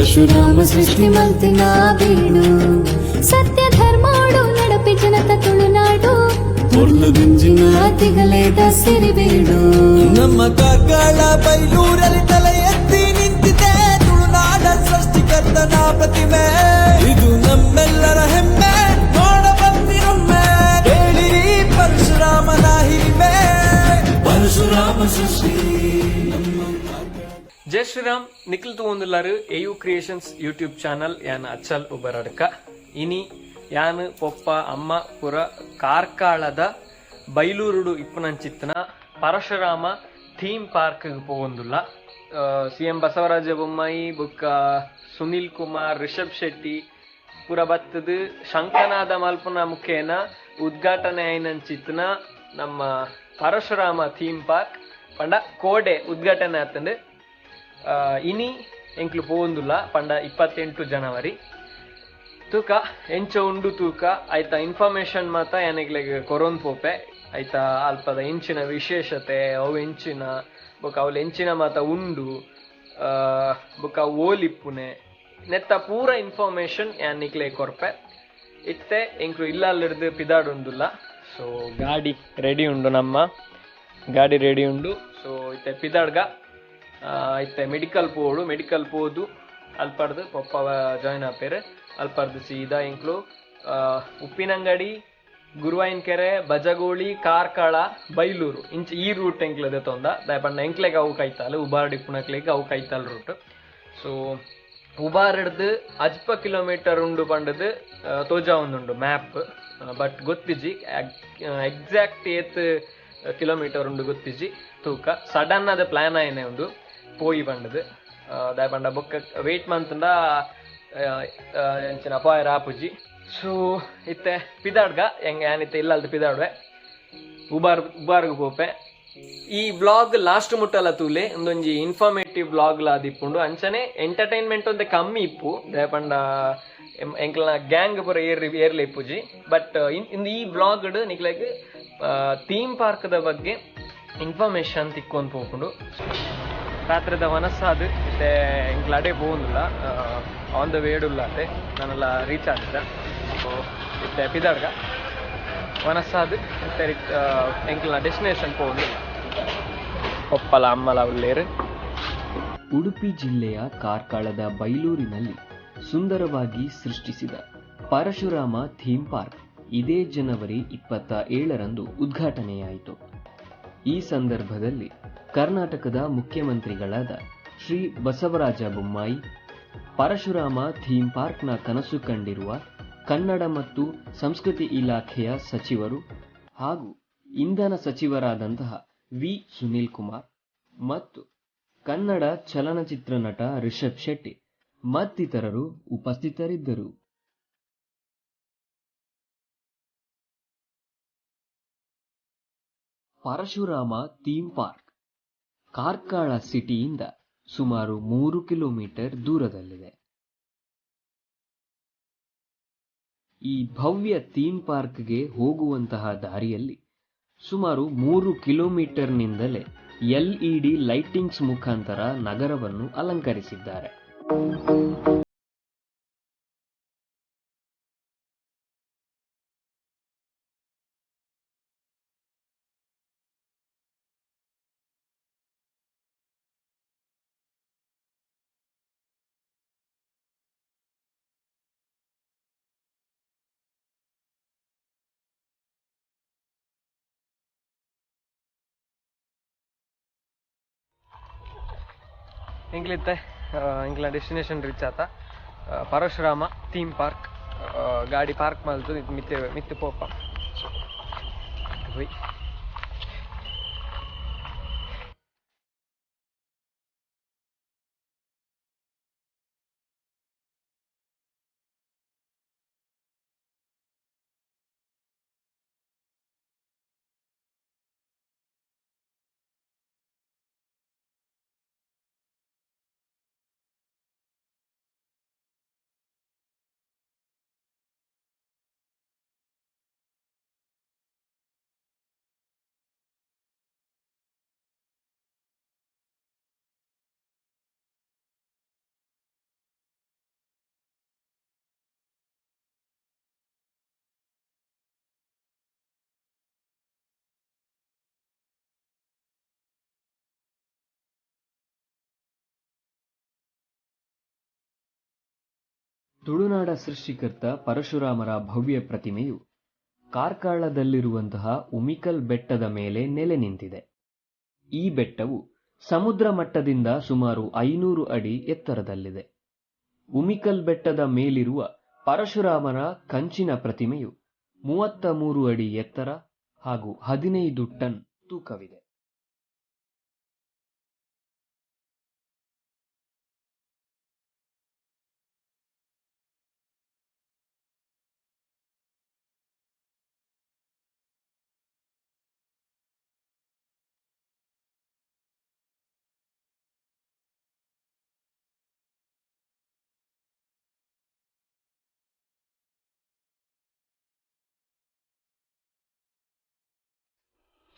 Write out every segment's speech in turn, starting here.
ಪರಶುರಾಮ ಸೃಷ್ಟಿ ಮಲ್ತಿನ ಬೀಡು. ಸತ್ಯ ಧರ್ಮೋಡು ನಡಪಿ ಜನತ ತುಳುನಾಡು. ಪೊರ್ಲು ದಿಂಜಿನ ತಿಗಲೇದ ಸಿರಿಬೀಡು. ನಮ್ಮ ಕಾರ್ಕಳ ಬೈಲೂರಲ್ಲಿ ತಲೆ ಎತ್ತಿ ನಿಂತಿದೆ ತುಳುನಾಡ ಸೃಷ್ಟಿಕರ್ತನ ಪ್ರತಿಮೆ. ಇದು ನಮ್ಮೆಲ್ಲರ ಹೆಮ್ಮೆ, ನೋಡ ಬಂದಿರೊಮ್ಮೆ, ಕೇಳಿರಿ ಪರಶುರಾಮನ ಹಿರಿಮೆ. ಪರಶುರಾಮ ಸೃಷ್ಟಿ ನಮ್ಮ. ಜೈ ಶ್ರೀರಾಮ್. ನಿಖಿಲ್ ತೂವೊಂದುಲ್ಲಾರು ಎಯು ಕ್ರಿಯೇಷನ್ಸ್ ಯೂಟ್ಯೂಬ್ ಚಾನಲ್. ಯಾನ್ ಅಚ್ಚಲ್ ಉಬರಡ್ಕ. ಇನಿ ಯಾನ್, ಪೊಪ್ಪ, ಅಮ್ಮ ಪುರ ಕಾರ್ಕಾಳದ ಬೈಲೂರುಡು ಇಪ್ಪುನಂಚಿತ್ತಿನ ಪರಶುರಾಮ ಥೀಮ್ ಪಾರ್ಕ್ ಪೋವೊಂದುಲ್ಲ. ಸಿಎಂ ಬಸವರಾಜ ಬೊಮ್ಮಾಯಿ ಬೊಕ್ಕ ಸುನಿಲ್ ಕುಮಾರ್, ರಿಷಬ್ ಶೆಟ್ಟಿ ಪುರ ಬತ್ತದು ಶಂಖನಾದ ಮಲ್ಪುನ ಮುಖೇನ ಉದ್ಘಾಟನೆ ಆಯಿನಂಚಿತ್ತಿನ ನಮ್ಮ ಪರಶುರಾಮ ಥೀಮ್ ಪಾರ್ಕ್ ಪಂಡ ಕೋಡೆ ಉದ್ಘಾಟನೆ ಆತಂಡು. ಇನಿ ಎಂಕ್ಲು ಪೋವೊಂದುಲ್ಲ ಪಂಡ 28 ಜನವರಿ. ತೂಕ ಎಂಚ ಉಂಡು ತೂಕ. ಆಯ್ತ, ಇನ್ಫಾರ್ಮೇಶನ್ ಮಾತ ಯಾನಿಗ್ಲೆಗ್ ಕೊರೊಂದು ಪೋಪೆ. ಆಯ್ತ, ಅಲ್ಪದ ಎಂಚಿನ ವಿಶೇಷತೆ, ಅವು ಎಂಚಿನ ಬೊಕ ಅವ್ಲು ಎಂಚಿನ ಮಾತ ಉಂಡು, ಬೊಕ ಓಲಿಪ್ಪುನೆ ನೆತ್ತ ಪೂರ ಇನ್ಫಾರ್ಮೇಶನ್ ಯಾನ್ ನಿಕ್ಲೆ ಕೊರ್ಪೆ. ಇತ್ತೆ ಎಂಕ್ಲು ಇಲ್ಲಲ್ಲಿಡ್ದು ಪಿದಾಡುಂದುಲ್ಲ. ಸೊ ಗಾಡಿ ರೆಡಿ ಉಂಡು, ನಮ್ಮ ಗಾಡಿ ರೆಡಿ ಉಂಡು. ಸೊ ಇತ್ತೆ ಪಿದಾಡ್ಗ. ಇತ್ತೆ ಮೆಡಿಕಲ್ ಪೋಡು. ಮೆಡಿಕಲ್ ಪೋದು ಅಲ್ಪರ್ದು ಪೊಪ್ಪ ಜಾಯ್ನ್ ಆಪೇರು. ಅಲ್ಪರ್ದು ಸೀದಾ ಎಂಕ್ಲು ಉಪ್ಪಿನಂಗಡಿ, ಗುರುವಾಯಿನಕೆರೆ, ಬಜಗೋಳಿ, ಕಾರ್ಕಳ, ಬೈಲೂರು ಇಂಚ ಈ ರೂಟ್ ಎಂಕ್ಲು ದೆತೊಂದ. ದಾಯೆ ಪಂಡ ಎಂಕ್ಲೆಗ್ ಅವು ಕೈತಾಲ್, ಉಬಾರ್ಡ್ ಇಪ್ಪುನಕ್ಲೆಗ್ ಅವು ಕೈತಾಲ್ ರೂಟ್. ಸೊ ಉಬಾರ್ಡ್ದು 50 ಕಿಲೋಮೀಟರ್ ಉಂಡು ಪಂಡದು ತೋಜಾವೊಂದುಂಡು ಮ್ಯಾಪ್. ಬಟ್ ಗೊತ್ತಿಜಿ, ಎಕ್ಸಾಕ್ಟ್ ಏತ್ ಕಿಲೋಮೀಟರ್ ಉಂಡು ಗೊತ್ತಿಜಿ. ತೂಕ, ಸಡನ್ ಅದ ಪ್ಲಾನ್ ಆಯ್ನೆ ಉಂದು ಪೋಯಿ ಪಂಡದು. ದಾಯೆ ಪಂಡ ಬೊಕ್ಕ ವೇಟ್ ಮಂತಂಡ ಎಂಚಿನ ಪೋಯರ ಆಪುಜಿ. ಸೊ ಇತ್ತೆ ಪಿದಾಡ್ಗ. ಹೆಂಗ ಯಾನಿತ್ತೆ ಇಲ್ಲಲ್ದು ಪಿದಾಡ್ವೆ, ಉಬಾರ್ ಉಬಾರ್ಗ್ ಪೋಪೆ. ಈ ವ್ಲಾಗ್ ಲಾಸ್ಟ್ ಮುಟ್ಟಲ ತೂಲೆ. ಒಂದೊಂಜಿ ಇನ್ಫಾರ್ಮೇಟಿವ್ ವ್ಲಾಗ್ ಲ ಆದಿಪ್ಪುಂಡು. ಅಂಚನೆ ಎಂಟರ್ಟೈನ್ಮೆಂಟ್ ಒಂತೆ ಕಮ್ಮಿ ಇಪ್ಪು. ದಾಯೆ ಪಂಡ ಎಂಕ್ಲನ ಗ್ಯಾಂಗ್ ಪೂರ ಏರ್ ಏರ್ಲೆ ಇಪ್ಪುಜಿ. ಬಟ್ ಇಂದು ಈ ವ್ಲಾಗ್ ನಿಕ್ಲೆಗ್ ಥೀಮ್ ಪಾರ್ಕ್ ದ ಬಗ್ಗೆ ಇನ್ಫಾರ್ಮೇಶನ್ ತಿಕ್ಕೊಂದು ಪೋಪುಂಡು. ರಾತ್ರಿದ ವನಸ್ಸಾದ್ ಇತ್ತೆ ಎಂಕ್ಲ ಅಡೆ ಪೋವೊಂದುಲ್ಲ. ಆನ್ the ವೇಡುಲ್ಲ ಅತೆ, ನಾನೆಲ್ಲ ರೀಚ್ ಆದಿತ್ತ. ಸೊ ಇತ್ತೆ ಪಿದಾಡ್ಗ. ವನಸ್ಸಾದ್ ಇತ್ತೆ ಎಂಕ್ಲನ ಡೆಸ್ಟಿನೇಷನ್ ಪೋವೊಂದುಲ್ಲ. ಪೊಪ್ಪಲ ಅಮ್ಮಲ ಉಲ್ಲೇರು. ಉಡುಪಿ ಜಿಲ್ಲೆಯ ಕಾರ್ಕಳದ ಬೈಲೂರಿನಲ್ಲಿ ಸುಂದರವಾಗಿ ಸೃಷ್ಟಿಸಿದ ಪರಶುರಾಮ ಥೀಮ್ ಪಾರ್ಕ್ ಇದೇ ಜನವರಿ 27ರಂದು ಉದ್ಘಾಟನೆಯಾಯಿತು. ಈ ಸಂದರ್ಭದಲ್ಲಿ ಕರ್ನಾಟಕದ ಮುಖ್ಯಮಂತ್ರಿಗಳಾದ ಶ್ರೀ ಬಸವರಾಜ ಬೊಮ್ಮಾಯಿ, ಪರಶುರಾಮ ಥೀಮ್ ಪಾರ್ಕ್ನ ಕನಸು ಕಂಡಿರುವ ಕನ್ನಡ ಮತ್ತು ಸಂಸ್ಕೃತಿ ಇಲಾಖೆಯ ಸಚಿವರು ಹಾಗೂ ಇಂಧನ ಸಚಿವರಾದಂತಹ ವಿ ಸುನೀಲ್ ಕುಮಾರ್ ಮತ್ತು ಕನ್ನಡ ಚಲನಚಿತ್ರ ನಟ ರಿಷಬ್ ಶೆಟ್ಟಿ ಮತ್ತಿತರರು ಉಪಸ್ಥಿತರಿದ್ದರು. ಪರಶುರಾಮ ಥೀಮ್ ಪಾರ್ಕ್ ಕಾರ್ಕಳ ಸಿಟಿಯಿಂದ ಸುಮಾರು 3 ಕಿಲೋಮೀಟರ್ ದೂರದಲ್ಲಿದೆ. ಈ ಭವ್ಯ ಥೀಮ್ ಪಾರ್ಕ್ಗೆ ಹೋಗುವಂತಹ ದಾರಿಯಲ್ಲಿ ಸುಮಾರು 3 ಕಿಲೋಮೀಟರ್ನಿಂದಲೇ ಎಲ್ಇಡಿ ಲೈಟಿಂಗ್ಸ್ ಮುಖಾಂತರ ನಗರವನ್ನು ಅಲಂಕರಿಸಿದ್ದಾರೆ. ಎಂಕ್ಲಿತ್ತೆ ಎಂಕ್ಲ ಡೆಸ್ಟಿನೇಷನ್ ರೀಚ್ ಆತ, ಪರಶುರಾಮ ಥೀಮ್ ಪಾರ್ಕ್. ಗಾಡಿ ಪಾರ್ಕ್ ಮಲ್ತು ಮಿತ್ತೆ ಮಿತ್ತೆ ಪೋಪ. ಹೋಯ್. ತುಳುನಾಡ ಸೃಷ್ಟಿಕರ್ತ ಪರಶುರಾಮರ ಭವ್ಯ ಪ್ರತಿಮೆಯು ಕಾರ್ಕಳದಲ್ಲಿರುವಂತಹ ಉಮಿಕಲ್ ಬೆಟ್ಟದ ಮೇಲೆ ನೆಲೆ ನಿಂತಿದೆ. ಈ ಬೆಟ್ಟವು ಸಮುದ್ರ ಮಟ್ಟದಿಂದ ಸುಮಾರು 500 ಅಡಿ ಎತ್ತರದಲ್ಲಿದೆ. ಉಮಿಕಲ್ ಬೆಟ್ಟದ ಮೇಲಿರುವ ಪರಶುರಾಮನ ಕಂಚಿನ ಪ್ರತಿಮೆಯು 33 ಅಡಿ ಎತ್ತರ ಹಾಗೂ 15 ಟನ್ ತೂಕವಿದೆ.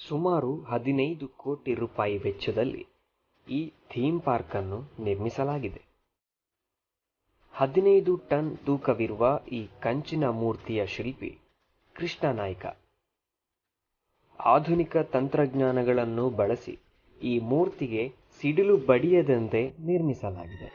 ಸುಮಾರು 15 ಕೋಟಿ ರೂಪಾಯಿ ವೆಚ್ಚದಲ್ಲಿ ಈ ಥೀಮ್ ಪಾರ್ಕ್ ಅನ್ನು ನಿರ್ಮಿಸಲಾಗಿದೆ. 15 ಟನ್ ತೂಕವಿರುವ ಈ ಕಂಚಿನ ಮೂರ್ತಿಯ ಶಿಲ್ಪಿ ಕೃಷ್ಣ ನಾಯ್ಕ. ಆಧುನಿಕ ತಂತ್ರಜ್ಞಾನಗಳನ್ನು ಬಳಸಿ ಈ ಮೂರ್ತಿಗೆ ಸಿಡಿಲು ಬಡಿಯದಂತೆ ನಿರ್ಮಿಸಲಾಗಿದೆ.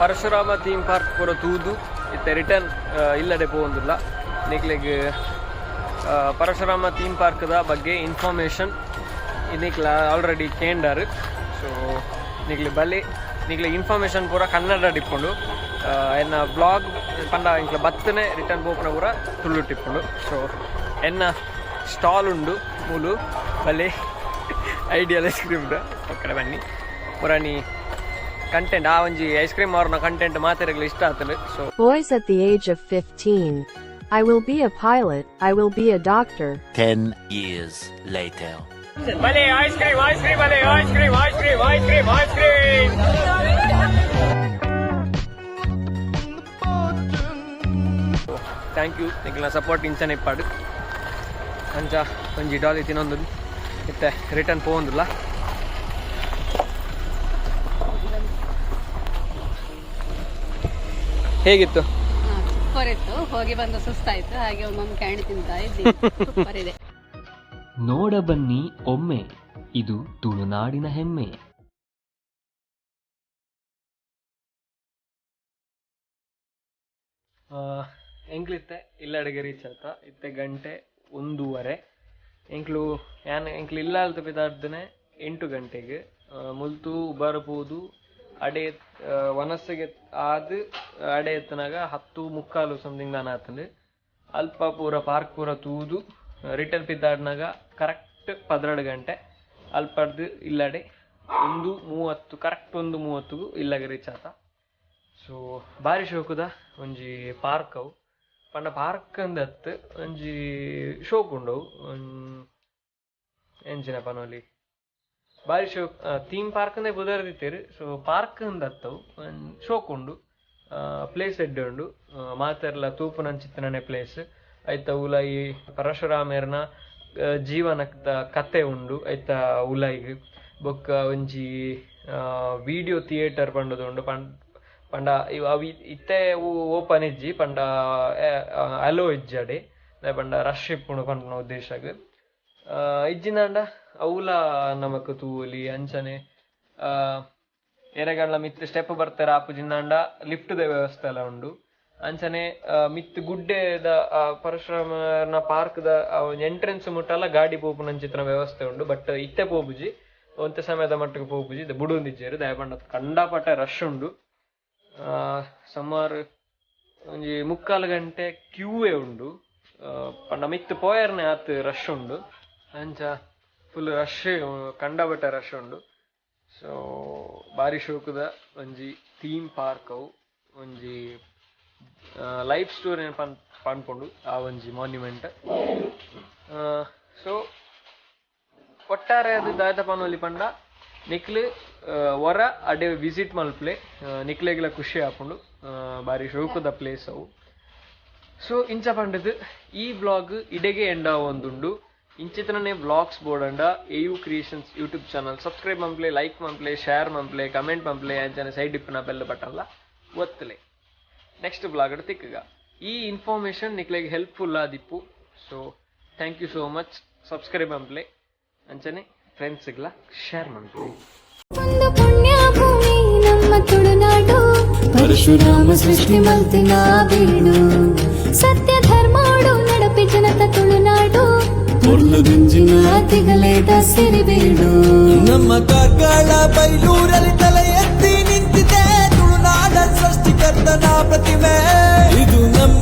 ಪರಶುರಾಮ ಥೀಮ್ ಪಾರ್ಕ್ ಪೂರ ತೂದು ಇತ್ತೆ ರಿಟರ್ನ್ ಇಲ್ಲಡೆ ಪೋವೊಂದುಲ್ಲ. ನಿಕ್ಲೆಗ್ ಪರಶುರಾಮ ಥೀಮ್ ಪಾರ್ಕ್ದ ಬಗ್ಗೆ ಇನ್ಫಾರ್ಮೇಷನ್ ನಿಕ್ಲ ಆಲ್ರೆಡಿ ಕೇಂಡಾರ್. ಸೊ ನಿಕ್ಲೆ ಬಲೆ ನಿಕ್ಲೆ ಇನ್ಫಾರ್ಮೇಷನ್ ಪೂರ ಕನ್ನಡ ಡಿಪ್ಪುಂಡು, ಎನ್ನ ಬ್ಲಾಗ್ ಪಂಡ ಇಂಕ್ಲ ಬತ್ತನೆ ರಿಟರ್ನ್ ಪೋಪುನ ಪೂರ ತುಳು ಟಿಪ್ಪುಂಡು. ಸೊ ಎನ್ನ ಸ್ಟಾಲ್ ಉಂಡು ಮೂಲು ಬಲೆ ಐಡಿಯಲ್ ಐಸ್ ಕ್ರೀಮ್ ಪಕ್ಕಡೆ ಬನ್ನಿ ಪುರಾಣಿ ಕಂಟೆಂಟ್ ಆ ಒಂಜಿ ಐಸ್ ಕ್ರೀಮ್ ಮಾರುನ ಕಂಟೆಂಟ್ ಮಾತೆರೆಗ್ಲ ಇಷ್ಟ ಆತಂಡು. So Boys at the age of 15. I will be a pilot, I will be a doctor. 10 years later. ಬಲೆ ಐಸ್ ಕ್ರೀಮ್ ಐಸ್ ಕ್ರೀಮ್ ಬಲೆ ice cream ice cream ice cream ice cream. Thank you ನಿಕ್ಲೆನ support ಇಂಚನೆ ಇಪ್ಪಾಡು. ಅಂಚ ಒಂಜಿ ಡಾಲಿ ತಿನ್ನೊಂದು ಇತ್ತೆ return ಪೋವೊಂದುಲ್ಲ. ಹೇಗಿತ್ತು? Super ಇತ್ತು. ಹೋಗಿ ಬಂದು ಸುಸ್ತಾಯ್ತು, ಹಾಗೆ ಒಂದೊಂದು ಕ್ಯಾಂಡಿ ತಿಂತಾ ಇದ್ದೀನಿ. ಸೂಪರ್ ಇದೆ. ನೋಡಬನ್ನಿ ಒಮ್ಮೆ, ಇದು ತುಳುನಾಡಿನ ಹೆಮ್ಮೆ. ಎಂಕ್ಲಿತ್ತೆ ಇಲ್ಲಡೆಗೆ ರೀಚ್ ಆತ ಇತ್ತೆ ಗಂಟೆ 1:30. ಎಂಕ್ಲು ಯಾನ್ ಎಂಕ್ಲು ಇಲ್ಲ ಅಲ್ತ ಪಿದಾರ್ದನೆ 8 ಗಂಟೆಗೆ. ಮುಲ್ತು ಉಬಾರ ಪೋದು ಅಡೆ ವನಸ್ಸಿಗೆ ಆದ್ ಅಡೆ ಎತ್ತನಾಗ 10:45 ಸಮಥಿಂಗ್ ದಾನ ಆತಂದು. ಅಲ್ಪ ಪೂರ ಪಾರ್ಕ್ ಪೂರ ತೂದು ರಿಟರ್ನ್ ಪಿದ್ದಾಡ್ನಾಗ ಕರೆಕ್ಟ್ 12 ಗಂಟೆ. ಅಲ್ಪರ್ದು ಇಲ್ಲಡೆ 1:30, ಕರೆಕ್ಟ್ 1:30ಗೂ ಇಲ್ಲಗೆ ರೀಚ್ ಆತ. ಸೊ ಬಾರಿ ಶೋಕುದ ಒಂಜಿ ಪಾರ್ಕ್ ಅವು. ಪಂಡ ಪಾರ್ಕ್ ಅಂದತ್ ಒಂಜಿ ಶೋಕ್ ಉಂಡವು. ಎಂಚಿನ ಪನೊಲಿ, ಬಾರಿ ಶೋಕ್. ಥೀಮ್ ಪಾರ್ಕ್ ಅಂದೇ ಪುದರ್ ದಿತ್ತೇರು. ಸೊ ಪಾರ್ಕ್ ಅಂದತ್ತವು, ಶೋಕ್ ಉಂಡು, ಪ್ಲೇಸ್ ಎಡ್ಡೆ ಉಂಡು. ಮಾತೆರ್ಲ ತೂಪುನಂಚಿತ್ತನೇ ಪ್ಲೇಸ್. ಐತ ಉಲಾಯಿ ಪರಶುರಾಮೆರ್ನ ಜೀವನದ ಕತೆ ಉಂಡು ಐತ ಉಲಾಯಿಗ್. ಬೊಕ್ಕ ಒಂಜಿ ವಿಡಿಯೋ ಥಿಯೇಟರ್ ಪಂಡದು ಉಂಡು. ಪಂಡ ಇವ್ ಅವು ಇತ್ತೆ ಓಪನ್ ಇಜ್ಜಿ, ಪಂಡ ಅಲೋ ಇಜ್ಜಿ ಅಡೆ. ದಾಯೆ ಪಂಡ ರಶ್ ಇಪ್ಪುಂಡು ಪನ್ಪುನ ಉದ್ದೇಶಗ್ ಇಜ್ಜಿನಾಂಡ ಅವುಲ ನಮಕ್ ತೂವೊಲಿ. ಅಂಚನೆ ಎರೆಗಂಡ್ಲ ಮಿತ್ತ್ ಸ್ಟೆಪ್ ಬರ್ತಾರೆ ಆಪುಜಿಂದಾಂಡ ಲಿಫ್ಟ್ ದ ವ್ಯವಸ್ಥೆ ಎಲ್ಲ ಉಂಡು. ಅಂಚನೆ ಮಿತ್ತ್ ಗುಡ್ಡೆದ ಪರಶುರಾಮನ ಪಾರ್ಕ್ ದ ಎಂಟ್ರೆನ್ಸ್ ಮುಟ್ಟಲ ಗಾಡಿ ಪೋಪುನಂಚಿತ್ತಿನ ವ್ಯವಸ್ಥೆ ಉಂಡು. ಬಟ್ ಇತ್ತೆ ಪೋಪುಜಿ, ಒಂತೆ ಸಮಯದ ಮಟ್ಟಿಗೆ ಪೋಪುಜಿ, ಬುಡೊಂದಿಜ್ಜೆರ್. ದಾಯೆ ಪಂಡ ಕಂಡಪಟ್ಟೆ ರಶ್ ಉಂಡು. ಸುಮಾರು ಒಂಜಿ ಮುಕ್ಕಾಲು ಗಂಟೆ ಕ್ಯೂವೇ ಉಂಡು. ಪಂಡ ಮಿತ್ತ್ ಪೋಯರ್ನೆ ಆತ್ ರಶ್ ಉಂಡು. ಅಂಚ ಫುಲ್ ರಶ್, ಕಂಡಪಟ್ಟೆ ರಶ್ ಉಂಡು. ಸೊ ಬಾರಿ ಶೋಕುದ ಒಂಜಿ ಥೀಮ್ ಪಾರ್ಕ್ ಅವು. ಒಂಜಿ ಲೈಫ್ ಸ್ಟೋರಿ ಪನ್ ಪನ್ಪುಂಡು ಆ ಒಂಜಿ ಮಾನ್ಯುಮೆಂಟ್. ಸೊ ಒಟ್ಟಾರೆ ಅದು ದಾದ ಪನೊಲಿ ಪಂಡ, ನಿಕ್ಲು ಒರ ಅಡೆ ವಿಸಿಟ್ ಮಲ್ಪಲೆ, ನಿಕ್ಲೆಗ್ಲ ಖುಷಿ ಆಪುಂಡು. ಬಾರಿ ಶೋಕುದ ಪ್ಲೇಸ್ ಅವು. ಸೊ ಇಂಚ ಪಂಡದು ಈ ವ್ಲಾಗ್ ಇಡೆಗೆ ಎಂಡ್ ಆವೊಂದುಂಡು. ಇಂಚಿತನೇ ವ್ಲಾಗ್ಸ್ ಬೋಡಂಡ AU creations YouTube channel subscribe ಮನ್ಪ್ಲೆ, ಲೈಕ್ ಮನ್ಪ್ಲೆ, ಶೇರ್ ಮನ್ಪ್ಲೆ, ಕಮೆಂಟ್ ಮನ್ಪ್ಲೆ. ಅಂಚನೆ ಸೈಡ್ ಇಪ್ಪುನ ಬೆಲ್ ಬಟನ್ಲ ಒತ್ತಲೆ. ನೆಕ್ಸ್ಟ್ ವ್ಲಾಗ್ ತಿಕ್ಕಗ. ಈ ಇನ್ಫಾರ್ಮೇಶನ್ ನಿಕ್ಲೆಗ್ ಹೆಲ್ಪ್ಫುಲ್ ಆದಿಪ್ಪು. So thank you so much. Subscribe ಮನ್ಪ್ಲೆ, ಅಂಚನೆ ಫ್ರೆಂಡ್ಸ್ಗ್ಲ ಶೇರ್ ಮನ್ಪ್ಲೆ. ಒಂದು ಪುಣ್ಯ ಭೂಮಿ ನಮ್ಮ ತುಳುನಾಡು. ಪರಶುರಾಮ ಸೃಷ್ಟಿ ಮಲ್ತಿನ ಬೀಡು. ಸತ್ಯ ಧರ್ಮೋಡು ನಡಪಿ ಜನತ ತುಳುನಾಡು. ಪೊರ್ಲುದಿಂಜಿನ ತಿಗಲೇದ ಸಿರಿಬೀಡು. ನಮ್ಮ ಕಾರ್ಕಳ ಬೈಲೂರಲ್ಲಿ ತಲೆ ಎತ್ತಿ ನಿಂತಿದೆ ತುಳುನಾಡ ಸೃಷ್ಟಿಕರ್ತನ ಪ್ರತಿಮೆ. ಇದು ನಮ್ಮ